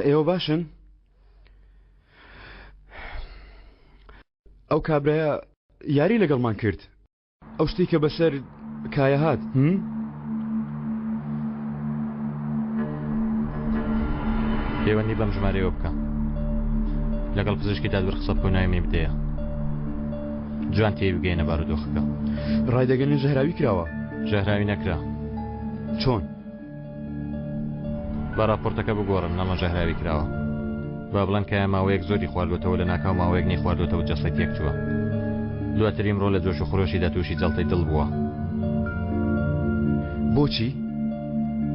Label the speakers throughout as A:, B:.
A: ئێوە باشن؟ ئەو کابرایە یاری لەگەڵمان کرد. ئەو شتەی کە بەسەر کایە هات هم؟
B: پەیوەندی بەم ژمارەیەوە بکە لەگەڵ پزیشکی دادوەر قسە بکە و ناوی منی بدەیە جوان تێی بگەینە بارودۆخەکە.
A: ڕایدەگەنن ژەهراوی کراوە.
B: ژەهراوی نەکرا.
A: چۆن؟
B: با راپۆرتەکە بگۆڕن نەڵێن ژەهراوی کراوە. با بڵێن کایە ماوەیەک زۆری خواردوەتەوە لەناکاو ماوەیەک نەیخواردوەتەوە جەستەی تێکچووە. دواتر ئیمڕۆ لە جۆش و خرۆشیدا تووشی جەڵتەی دڵ بووە.
A: بۆچی؟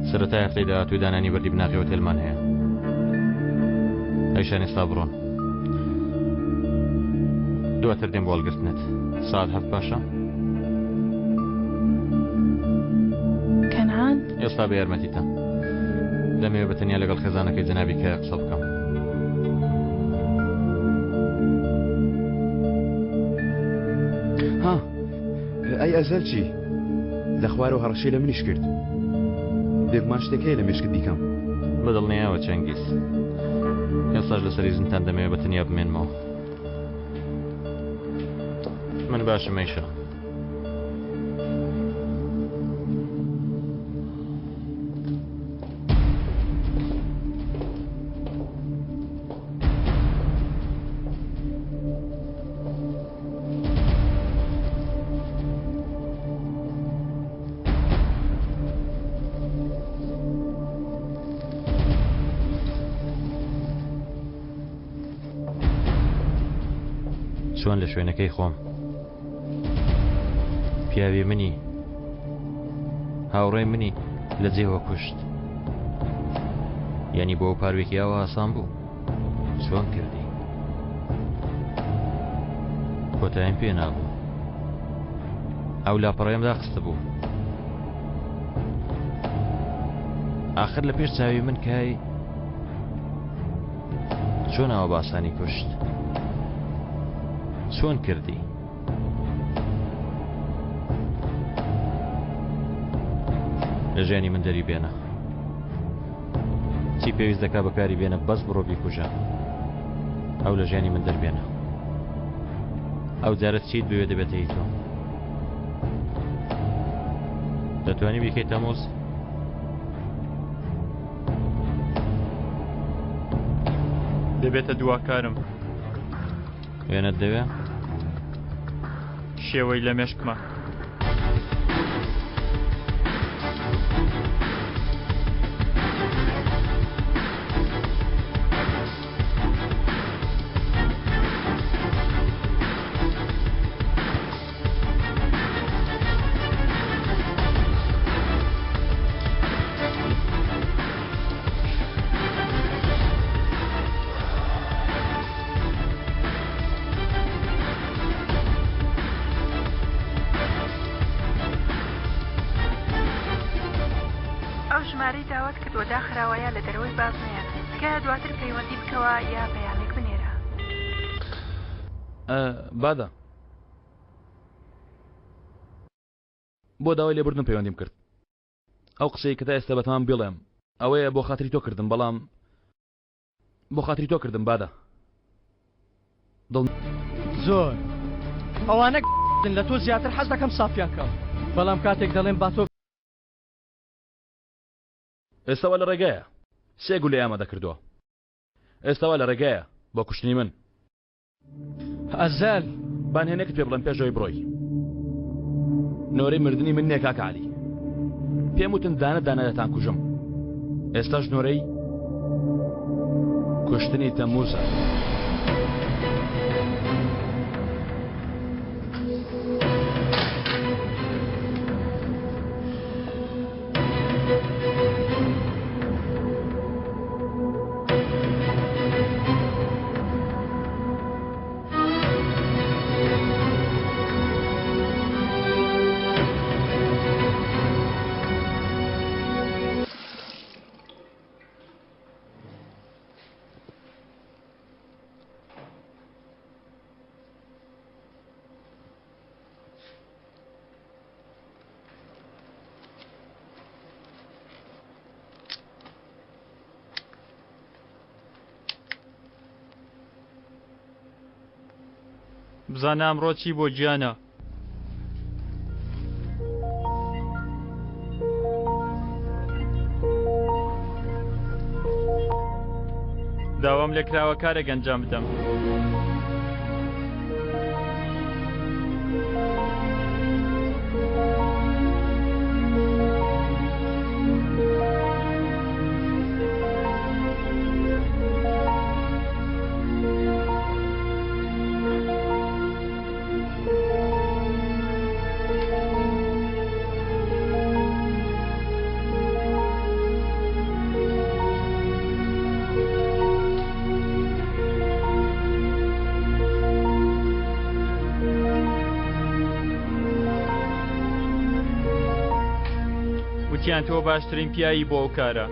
B: سەرەتای هەفتەی داهاتوو دانانی بەردی بناغەی ئۆتێلمان هەیە. ئەیشان ئێستا بڕۆن. دواتر دێم بۆ هەڵگرتنت. سەعات هەفت باشە؟
C: کەنعان؟
B: ئێستا بە یارمەتیتە. دەمەوێت بە تەنیا لەگەڵ خێزانەکەی جەنابی کایا قسە بکەم.
A: ها ئەی ئەزەل چی؟ لە خوارەوە هەڕەشەی لە منیش کرد. بێگومان شتێک هەیە لە مێشکت بیکەم.
B: بەدڵنیایەوە چەنگیز. ئێستاش لەسەر ئیزنتان دەمەوێت بە تەنیا بمێنمەوە. من باشم ئەیشە. چۆن لە شوێنەکەی خۆم پیاوی منی هاوڕێی منی لە جێوە کوشت یعنی بۆ پاروێکی ئەوە ئاسان بوو چۆن کردی کۆتایم پێ نابوو ئەو لاپەڕەیەم داخستە بوو ئاخر لە پێش چاوی من کای چۆن ئاوا باسانی کوشت چۆن کردی لە ژیانی من دەری بێنە چی پێویست دەکا بەکاری بێنە بەس بڕۆ بیکوژە ئەو لە ژیانی من دەربێنە ئەو جارە چیت بوێ دەبێتە هی تۆ دەتوانی بیکەیت تەموز
D: دەبێتە دواکارم.
B: وێنەت دەوێ؟
D: شێوەی لە مێشکمە.
C: ئەو ژمارەی داوات کردووە داخراوە یا لە دەرەوەی بازنەیە، تکایە دواتر پەیوەندی بکەوە یا پەیامێک بنێرە.
E: بادە بۆ داوای لێبوردن پەیوەندیم کرد ئەو قسەی کە تا ئێستا بەتەمام بڵێم ئەوەیە بۆ خاتری تۆ کردم بەڵام بۆ خاتری تۆ کردم بادە دڵ
F: زۆر ئەوانە لە تۆ زیاتر حەز دەکەم سافیان کەم بەڵام کاتێک دەڵێم با تۆ
E: ئێستا وا لە ڕێگایە سێ گولەی ئامادە کردووە ئێستا وا لە ڕێگایە بۆ کوشتنی من
F: ئەزەل.
E: با نهێنێکت پێ بڵێم پێش ئەوەی بڕۆی. نۆرەی مردنی من نییە کاکە عەلی. پێم وتن دانە دانە دەتانکوژم. ئێستاش نۆرەی کوشتنی تەمووزە.
D: بزانە ئەمڕۆ چی بۆ گیانە. داوام لێکراوە کارێک ئەنجام بدەم. وتیان تۆ باشترین پیاوی بۆ ئەو کارە.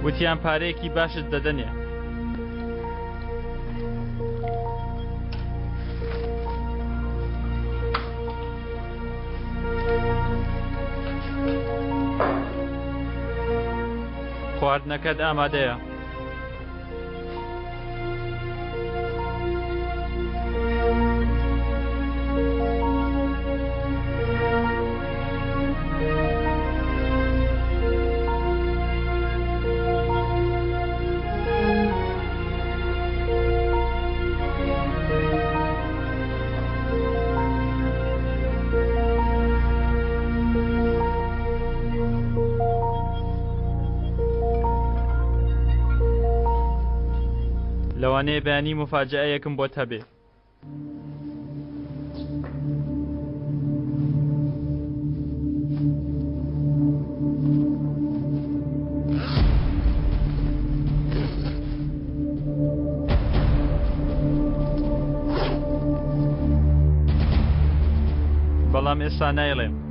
D: وتیان پارەیەکی باشت دەدەنێ. خواردنەکەت ئامادەیە. لەوانەیە بەیانی مفاجەئەیەکم بۆت هەبێ. بەڵام ئێستا نایڵێم.